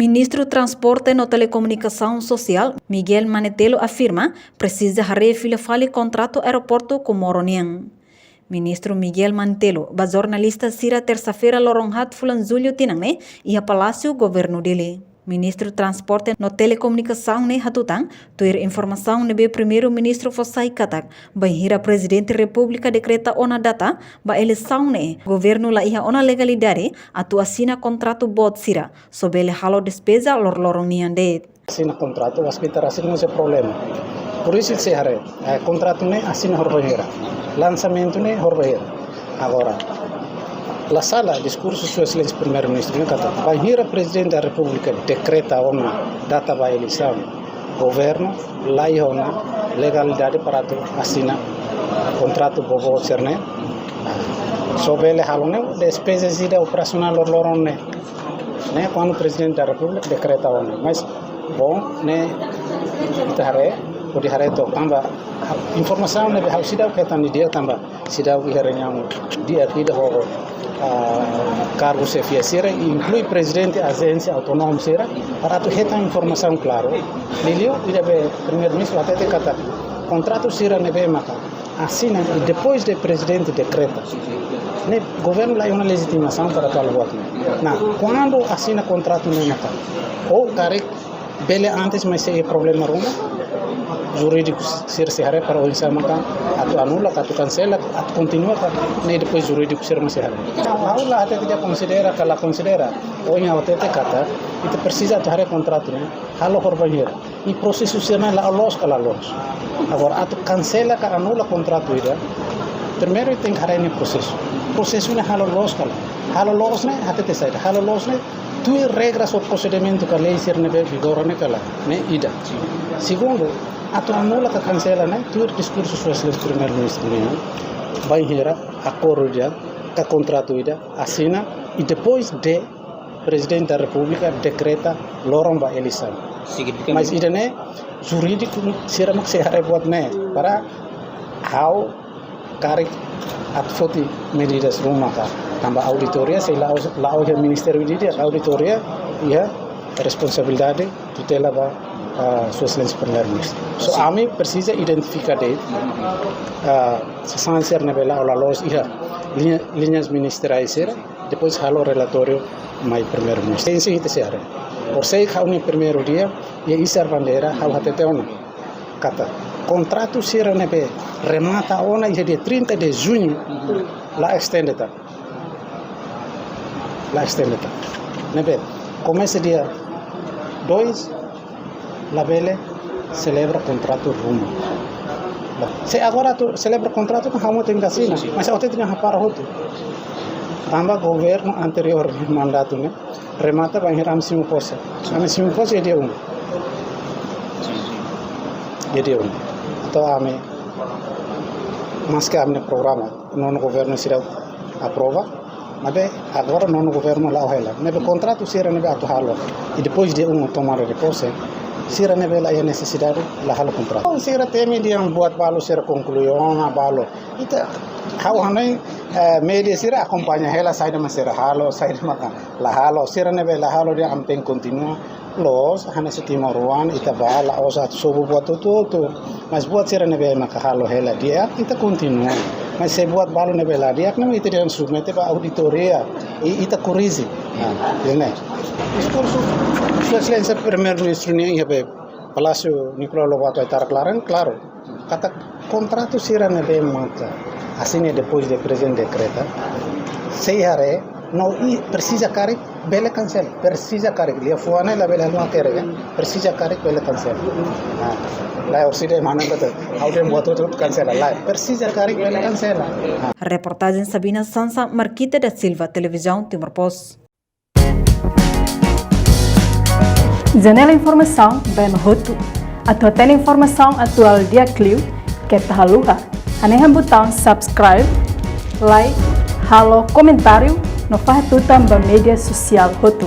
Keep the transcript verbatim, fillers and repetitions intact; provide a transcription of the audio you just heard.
Ministru Transporte no Telekomunikasaun Sosiál, Miguel Manetelu, afirma presiza haree fila fali kontratu aeroportu Comoro nian. Ministru Miguel Manetelu, ba jornalista sira tersa-feira loron haat fulan Jullu tinan ne'e, iha Palásiu Governu Dili. Ministru Transporte no Telekomunikasaun ne'e hatutan, tuir informasaun ne'ebé Primeiru-Ministru fó sai katak, bainhira Prezidente Repúblika dekreta ona data ba eleisaun ne'e, governu la iha ona legalidade atu asina kontratu boot sira, só bele halo despeza loroloron nian de'it. Asina kontratu, acho que ita rasik no se problema. Por isso, se haree, eh, kontratu ne'e asina horibainhira. Lansamentu ne'e horibainhira. Agora, la sala diskursu Sua Exelénsia Primeiru-Ministru ne'e katak, bainhira Prezidente da Repúblika dekreta ona data ba eleisaun, governu la iha ona legalidade para atu asina kontratu boot sira-ne'e. Só bele halo ne'e, despeza ida operasionál loroloron ne'e. Ne'e, kuandu Prezidente da Repúblika dekreta ona. Mas, bom, ne'e, ita haree, hodi haree took tanba, informasaun ne'ebé ha'u seidauk hetan didi'ak tanba seidauk iha reuniaun di'ak ida ho, ah, kargu xefia sira, inklui prezidente ajénsia autónoma sira, para atu hetan informasaun klaru. Liuliu, ida be Primeiru-Ministru hatete katak, kontratu sira ne'ebé maka asina, i depois de prezidente dekreta, ne'e governu la iha ona legitimasaun para atu halo buat ne'e. Nah, kuandu asina kontratu ne'e maka, ou karik bele antes, mas sei problema ruma, jurídiku sira sei haree para oinsá maka atu anula, ka atu kansela, atu kontinua, ka ne'e depois jurídiku sira mak sei haree. Ha'u la hatete atu konsidera ka la konsidera, ohin ha'u hatete katak, ita presiza atu haree kontratu ne'e halo horibainhira. I prosesu sira-ne'e la'o loos ka la loos. Agora, atu kansela ka anula kontratu ida, primeiru tenke haree nia prosesu. Prosesu ne'e halo loos ka lae. Halo loos ne'e, hatete saida. Halo loos ne'e, tuir regras ou prosedimentu ka lei sira ne'ebé vigora ne'e ka lae. Ne'e ida. Segundu, atu anula ka kansela ne'e, tuir diskursu Sua Exelénsia Primeiru-Ministru nian, bainhira akordu ida, ka kontratu ida, asina, i depois de Prezidente da Repúblika dekreta loron ba eleisaun. Signifika. Mas ida-ne'e jurídiku sira mak sei haree buat ne'e. Para ha'u karik atu foti medidas ruma ka. Tanba auditoria sei la'o, la'o iha ministériu ida, auditoria iha responsabilidade tutela ba, ah, Sua Exelénsia Primeiru-Ministru. So, sin, ami presiza identifika de'it, ah, sasán sira ne'ebé la'o la loos iha liña, liñas ministeriais sira, depois halo relatóriu mai Primeiru-Ministru. Sin, sin, ita sei haree. Por sei ha'u-nia primeiru dia, iha Izar Bandeira, ha'u hatete ona katak, kontratu sira ne'ebé remata ona iha dia trinta de junho, la estende tan. La estende tan. Ne'ebé komesa dia dois, labele selebra kontratu ruma. Se agora atu selebra kontratu, kan ha'u mak tenke asina. Sin, sin. Mas ha'u tenke hapara hotu. Tanba governu anteriór mandatu ne'e remata bainhira ami simu pose. Ami simu pose iha dia um. Iha dia um. Entaun ami, maske ami-nia programa, nonu governu seidauk aprova, maibé agora nonu governu la'o hela. Ne'ebé kontratu sira ne'ebé atu halo, i depois dia um tomada de pose, sira ne'ebé la iha nesesidade, la halo kontratu. Sira temi dehan buat balu sira konklui ona balu. Ita, ha'u hanoin, eh, média sira akompaña hela saida mak sira halo, saida mak la halo, sira ne'ebé la halo dehan ami tenke kontinua. Loos, hanesan timoroan, ita bá, la'ós atu sobu buat hotu-hotu. Mas buat sira ne'ebé maka halo hela di'ak, ita kontinua. Mas se buat balu ne'ebé la di'ak, ne'e ita dehan submete ba auditoria, i ita korrije. Ah, ne'e. Diskursu Sua Exelénsia Primeiru-Ministru nian iha be Palásiu Nicolau Lobato Aitarak laran, klaru. Katak kontratu sira ne'ebé maka asina depois de prezidente dekreta, sei haree, no i presiza karik bele kansela, presiza karik, liafuan ne'e labele haluha kere, ya. Presiza karik bele kansela. Ah, lae orsida mana kata, ha'u dehan buat hotu kansela, lae. Presiza karik bele kansela. Ah. Reportajen Sabina Sansa, Marquita da Silva, Televizaun Timor Post. Janela informasaun ba ema hotu. Atu hatene informasaun atuál di'ak liu, keta haluha hanehan butaun subscribe, like, halo komentáriu, no fahe tutan ba média sosiál hotu.